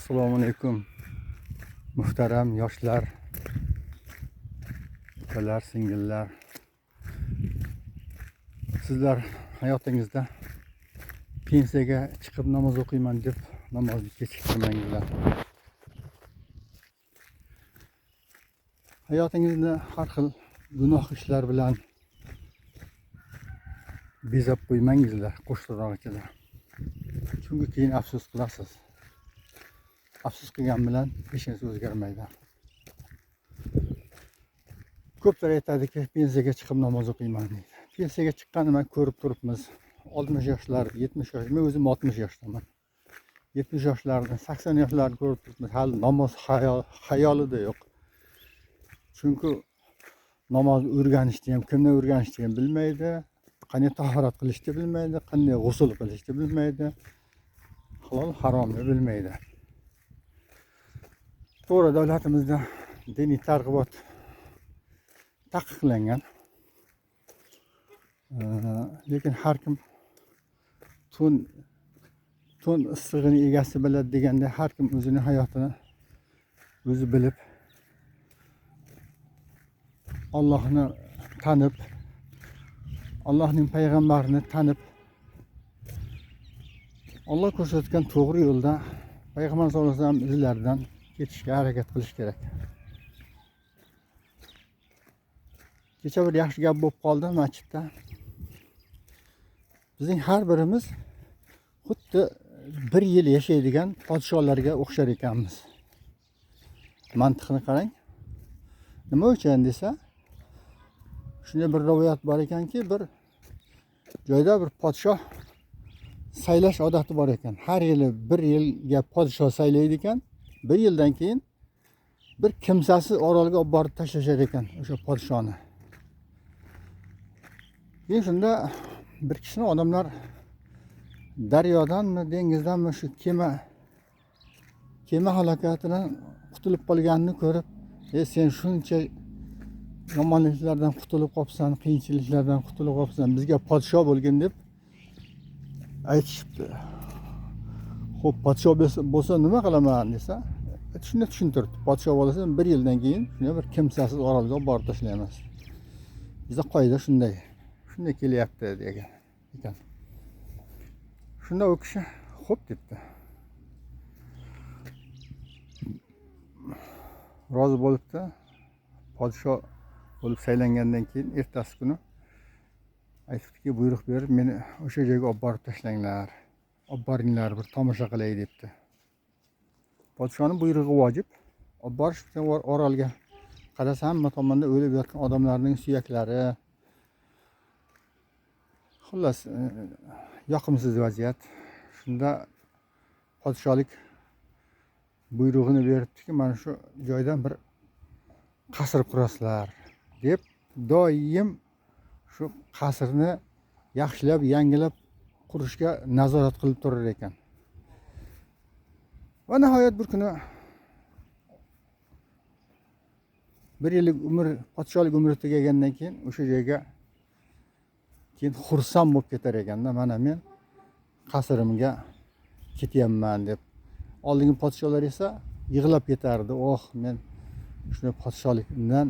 Assalomu alaykum, muhtaram yoshlar, ukalar, singillar. Sizlar hayotingizda pensiyaga chiqib namoz o'qiyman deb namozni kechiktirmanglar. Hayotingizni har xil gunoh ishlar bilan bezab qo'ymangizlar qo'shtirnoq ichida. Chunki keyin afsus qilasiz. Afsus qilgan bilan hech narsa o'zgarmaydi. Ko'plar aytadiki, pensiyaga chiqib namoz o'qiyman deydi. Pensiyaga chiqqanini man ko'rib turibmiz. 60 yoshlar, 70 yosh, men o'zim 60 yoshdaman. 70 yoshlarni, 80 yoshlarni ko'rib turibmiz. Hali namoz xayolida yo'q. Chunki namoz o'rganishni ham, kimdan o'rganishni ham bilmaydi, qanday tahorat qilishni bilmaydi, qanday g'usul qilishni bilmaydi, halol haromni bilmaydi. To'g'ri, davlatimizda diniy targ'ibot taqiqlangan. Lekin har kim to'n issig'ini egasi biladi deganda, har kim o'zini hayotini o'zi bilib, Allohni tanib, Allohning payg'ambarini tanib, Alloh ko'rsatgan to'g'ri yo'lda payg'ambar sollallohu alayhi vasallam izlaridan ketishga harakat qilish kerak. Kecha bir yaxshi gap bo'lib qoldi masjidda. Bizning har birimiz xuddi bir yil yashaydigan podsholarga o'xshar ekanmiz. Mantiqni qarang. Nima uchun desa, shunday bir rivoyat bor ekanki, bir joyda bir podshoh saylash odati bor ekan. Har yili bir yilga podshoh saylaydi ekan. Bir yildan keyin bir kimsasiz orolga olib borib tashlashar ekan o'sha podshoni. Keyin shunda bir kishini odamlar daryodanmi, dengizdanmi shu kema halokatidan qutulib qolganini ko'rib, sen shuncha yomonliklardan qutulib qolibsan, qiyinchiliklardan qutulib qolibsan, bizga podsho bo'lgin deb aytishibdi. Xo'p, podsho bo'lsa nima qilaman desa, shuni tushuntiribdi. Podsho bo'lasan, bir yildan keyin shunday bir kimsasiz orolga olib borib tashlaymiz. Bizda qoida shunday. Shunday kelyapti degan ekan. Shunda u kishi xo'p debdi. Rozi bo'libdi. Podsho bo'lib saylangandan keyin ertasi kuni aytibdiki, buyruq berib meni o'sha joyga olib borib tashlanglar. Olib boringlar, bir tomosha qilay debdi. Podshoning buyrug'i vojib. Olib borishibdi orolga. Qarasa hamma tomonda o'lib yotgan odamlarning suyaklari. Xullas, yoqimsiz vaziyat. Shunda podsholik buyrug'ini beribdiki, mana shu joydan bir qasr qurasizlar deb doim shu qasrni yaxshilab, yangilab qurishga nazorat qilib turar ekan. Va nihoyat bir kuni bir yillik umr, podsholik umri tugagandan keyin o'sha joyga keyin xursand bo'lib ketar ekanda, mana men qasrimga ketyapman deb. Oldingi podsholar esa yig'lab ketardi. Oh, men shunday podsholikdan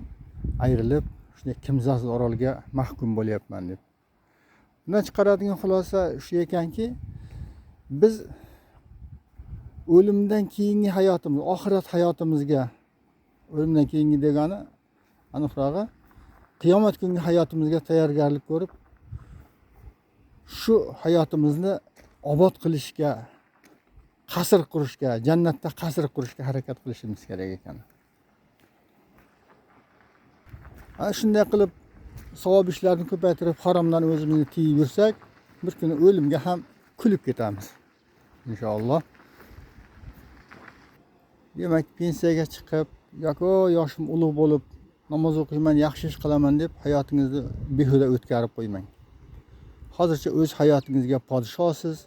ayrilib, shunday kimsasiz orolga mahkum bo'lyapman deb. Bundan chiqaradigan xulosa shu ekanki, biz o'limdan keyingi hayotimiz, oxirat hayotimizga, o'limdan keyingi degani aniqrog'i qiyomat kungi hayotimizga tayyorgarlik ko'rib, shu hayotimizni obod qilishga, qasr qurishga, jannatda qasr qurishga harakat qilishimiz kerak ekan. Ana shunday qilib savob ishlarni ko'paytirib, haromdan o'zimizni tiyib yursak, bir kuni o'limga ham kulib ketamiz inshaalloh. Demak, pensiyaga chiqib yoki yoshim ulug' bo'lib namoz o'qiyman, yaxshi ish qilaman deb hayotingizni behuda o'tkazib qo'ymang. Hozircha o'z hayotingizga podshosiz.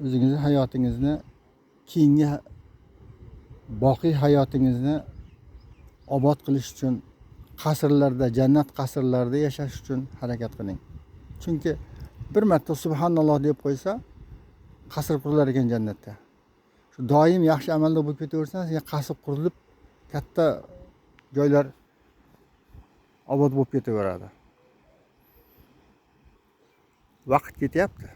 O'zingizni hayotingizni, keyingi boqiy hayotingizni obod qilish uchun qasrlarda, jannat qasrlarida yashash uchun harakat qiling. Chunki bir marta subhanalloh deb qo'ysa, qasr qurilar ekan jannatda. Shu doim yaxshi amalda bo'lib ketaversan, senga qasr qurilib, katta joylar obod bo'lib ketaveradi. Vaqt ketyapti.